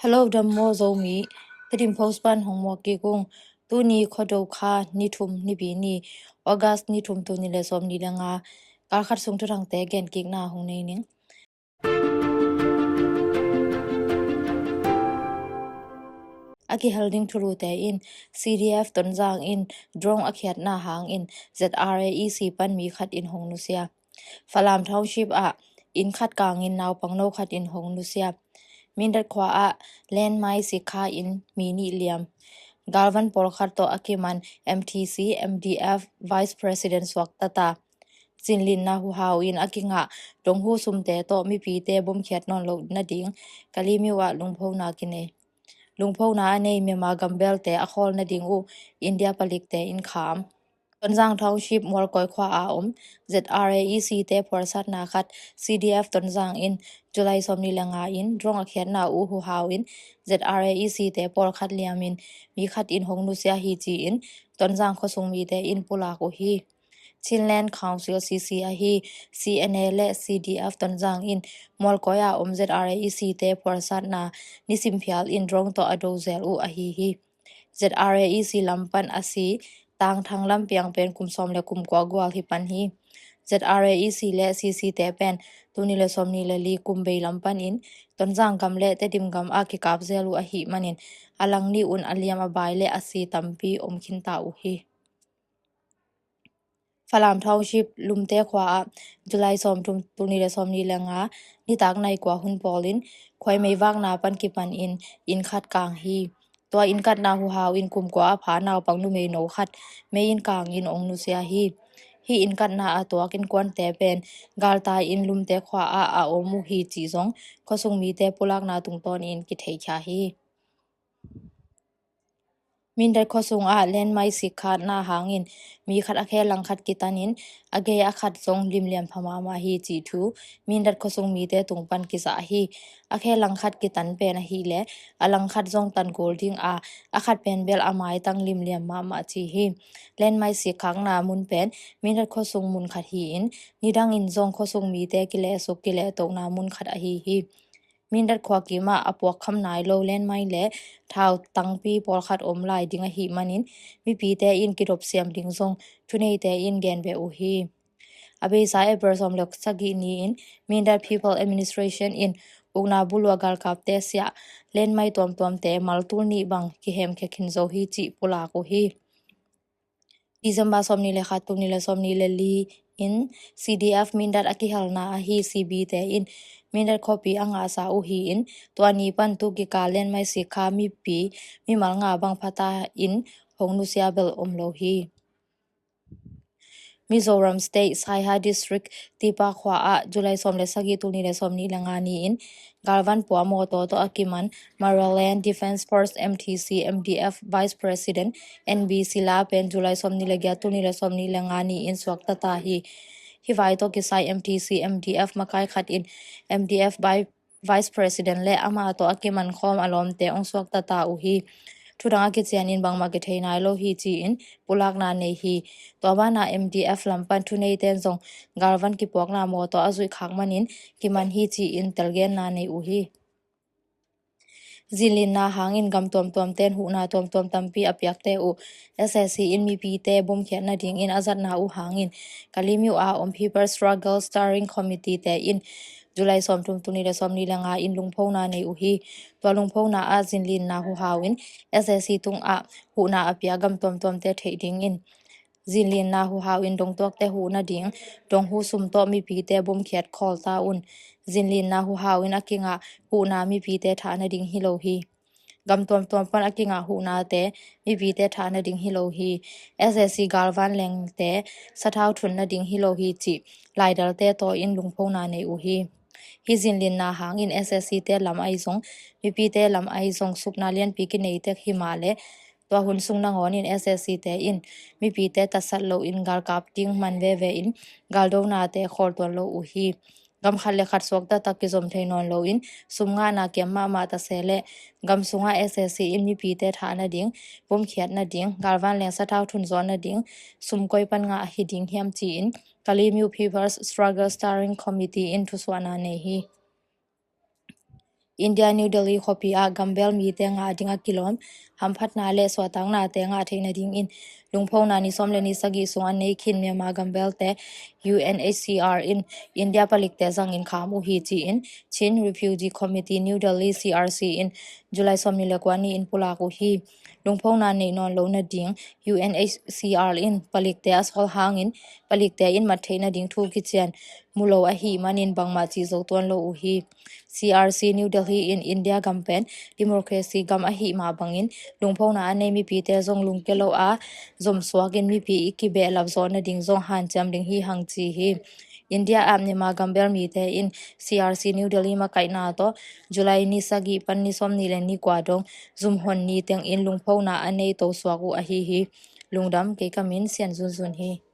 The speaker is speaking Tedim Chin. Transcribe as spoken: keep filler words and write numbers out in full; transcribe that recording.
Hello, dam maw Zomi. Tedim Post pan hong muak kik ung. Tuni Khuado kha ni thum, Nipi ni, August ni thum, tul nih le sawmnih le nga. Kal khat sung thuthangte gen kikna hong nei ning. A kihel ding thulute in, C D F Tonzang in drone a khiatna hangin Z R A E C pan mi khat in hong nusia. Falam Township ah inn khat kangin naupang no khat in hong nusia. Mindat khua ah landmine sikha in mi nih liam. Galvan pawlkhat tawh a kiman M T C M D F Vice President suaktata. Zinlinna huhau in a kingah donghu sumte tawh mipite bomkhiat nawn loh nading Kalemyo ah lungphona kinei. Lungphona a nei Myanmar gambelte a khawl nading uh India palikte in kham. Tonzang Township Mualkoi khua a om Z R A E C te phualsatna khat C D F Tonzang in July sawmnih le nga in drone a khiatna uh huhau in Z R A E C te pawlkhat liamin mi khat in hong nusia hi ci-in Tonzang khuasung mite in pulak uh hi. Chinland Council C C ahi C N A le C D F Tonzang in Mualkoi a om Z R A E C te phualsatna nisim phial in drone tawh a do zel uh ahi hi. Z R A E C lam pan a si Tangthang Lampiang pen kum sawm le kum kua gual hi pan hi. Z R A E C le C C te pen tul nih le sawmnih le li kum bei lam panin Tonzang gam le Tedim gam ah kikap zel uh ahih manin a lang nih un a liam a bai le a si tampi om khinta uh hi. Falam Township Lumte khua ah July sawmthum, tul nih le sawmnih le nga nitak nai kua hun pawlin khuaimei vakna pan kipanin inn khat kang hi. Tua inn katna huhau in kum kua a pha naupang numei no khat mei in kangin ong nusia hi. Hih inn katna a tuak innkuante pen galtai in Lumte khua ah a om uh hi cih zong khuasung mite pulakna tungtawnin kitheikhia hi. Mindat khuasung ah landmine sikkhatna hangin mi khat a khe langkhat kitanin a gei a khat zong limliam pha mahmah hi cih thu Mindat khuasung mite tung pan kizah hi. A khe langkhat kitan pen ahih leh a langkhat zong tan kul ding a, a khat pen bel a maitang limliam mahmah ci hi. Landmine sikkhakna mun pen Mindat khuasung mun khat hi-in nidangin zong khuasung mite kilehsuk kilehtohna mun khat ahi hi. Mindat khua kimah a puakkham nai lo landmine le thau tangpi pawlkhat om lai ding ahih manin mipite in kidop siam ding zong thuneite in gen beh uh hi. A beisa April sawm le sagih ni-in Mindat People Administration in ukna bulua galkapte siah landmine tuamtuamte maltul nih bang kihemkhia khin zo hi cih pulak uh hi. December sawmnih le khat, tul nih le sawmnih le li in C D F Mindat a kihelna ahi C B te in Mindat khuapi a ngahsa uh hi-in tua ni pan tu kikal landmine sikha mipi mimal nga bang phata in hong nusia bel om lo hi. Mizoram State Saikha District Tipa khua ah July sawm le sagih, tul nih le sawmnih le nga ni-in galvan pua mawtaw tawh a kiman Maraland Defence Force M T C M D F Vice President N B Sila pen July sawmnih le giat, tul nih le sawmnih le nga ni-in suaktata hi. Hih vai tawh kisai M T C M D F makai khat in M D F Vice President le amah tawh a kiman khawm a lawmte ong suaktata uh hi. Thudang a kicianin bangmah kithei nai lo hi ci-in pulakna nei hi. Tua banah M D F lam pan thuneite'n zong galvan kipuakna mawtaw a zuih khak manin kiman hi ci-in telgenna nei uh hi. Zinlinna hangin gam tuamtuamte'n huhna tuamtuam tampi a piakte uh S A C in mipite bomkhiat nadingin a zatna uh hangin Kalemyo a om People Struggle Steering Committee te in July sawmthum, tul nih le sawmnih le nga in lungphona nei uh hi. Tua lungphona ah zinlinna huhau in S A C tungah huhna a pia gam tuamtuamte theih dingin zinlinna huhau in dongtuakte huh nading donghu sum tawh mipite bomkhiat khawl ta un. Zinlinna huhau in a kingah huhna mipite thah nading hi lo hi. Gam tuamtuam pan a kingah huhnate mipite thah nading hi lo hi. S A C galvan lengte sathau thun nading hi lo hi cih laidalte tawh in lungphona nei uh hi. Hih zinlinna hangin S A C te lam ahi zong mipite lam ahi zong supna lianpi kinei tek hi mah leh tua hun sung nangawnin S A C te in mipite tatsat loin galkap ding man veve in galdonate khawl tuan lo uh hi. Gam khat le khat suakta tak kizom thei nawn loin sum ngahna kiam mahmah ta se leh gam sungah S A C in mipite thah nading, bomkhiat nading, galvan leng sathau thun zawh nading sum koi pan ngah hi ding hiam ci-in Kalemyo People's Struggle Steering Committee in thusuahna nei hi. India New Delhi khuapi ah gambel mite ngah ding a kilawm hamphatna le suahtaknate ngah theih nadingin lungphona ni sawm le ni sagih sung a nei khin Myanmar gambelte U N H C R in India palikte zangin kham uh hi ci-in Chin Refugee Committee New Delhi C R C in July sawmnih le kua ni-in pulak uh hi. Lungphona neih nawn loh nading U N H C R in palikte a sawl hangin palikte in mat theih nading thu kician mu lo ahih manin bangmah cih zo tuan lo uh hi. C R C New Delhi in India gam pen democracy gam ahih mah bangin lungphona a nei mipite zong lungke lo a zomsuakin mipi i kibehlap zawh nading zong hanciam ding hi hang ci hi. India ah Myanmar gambel mite in C R C New Delhi makaihna tawh July ni sagih pan ni sawmnih le ni kua dong zumhon ni tengin lungphona a nei tosuak uh ahi hi. Lungdam, kei ka min Sian Zunzun hi.